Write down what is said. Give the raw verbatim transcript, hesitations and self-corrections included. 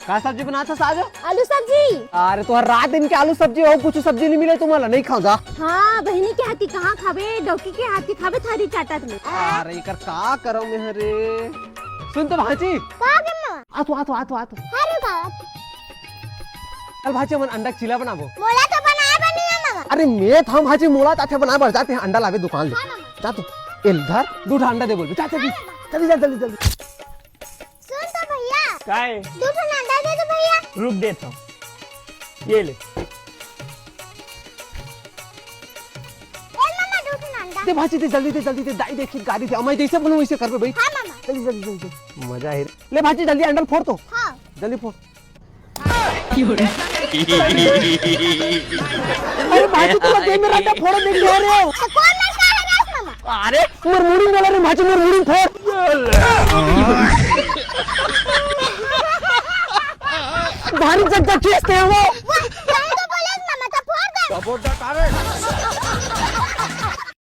का सब्जी बनात हस आज? आलू सब्जी। अरे, तुंहर रात दिन के आलू सब्जी हो, कुछ सब्जी नहीं मिले तुम्हारा, नहीं खाओ जा। हाँ, बहिनी के हाथी कहाँ खाबे, डौकी के हाथी खाबे, थारी चाटत में। अरे, एकर का करव मैं रे? सुन तो भांची। का करना? आ तो, आ तो, आ तो, आ तो। अरे बाप। चल भांची, हमन अंडा के चीला बनाबो। मोला तो बनाए बर नहीं है, मामा। अरे मैं था भांची, मोला ताथे बनाए बर जाते हैं, अंडा लाबे दुकान ले। हाँ, मामा। जा तो, ए ले धर, दू ठा अंडा दे बोल, जा, जा, हाँ, मामा। जल्दी, जल्दी, जल्दी, जल्दी। सुन तो भैया। काय? दू ठन अंडा दे दे भैया। रुक देत हंव। ये ले। ए मामा, दू ठन अंडा। दे भांची, दे, जल्दी दे, जल्दी दे, दाई देखी गारी दे, अमय जैसे बोलूं वैसे करबे भाई। हाँ मामा। जल्दी, जल्दी, जल्दी, जल्दी। मजा है। ले भांची, जल्दी अंडा ल फोड़ तो। हाँ। जल्दी फोड़। अरे भांची, तुंहर देह में रद्दा फोड़े देख ले रे। तो कौन लड़का है रे मामा? अरे, मोर मुड़ी में रे भांची, मोर मुड़ी फोड़। भारी जगह खींचते हैं वो। वो, जान तो बोले मामा, तो फोड़ दे।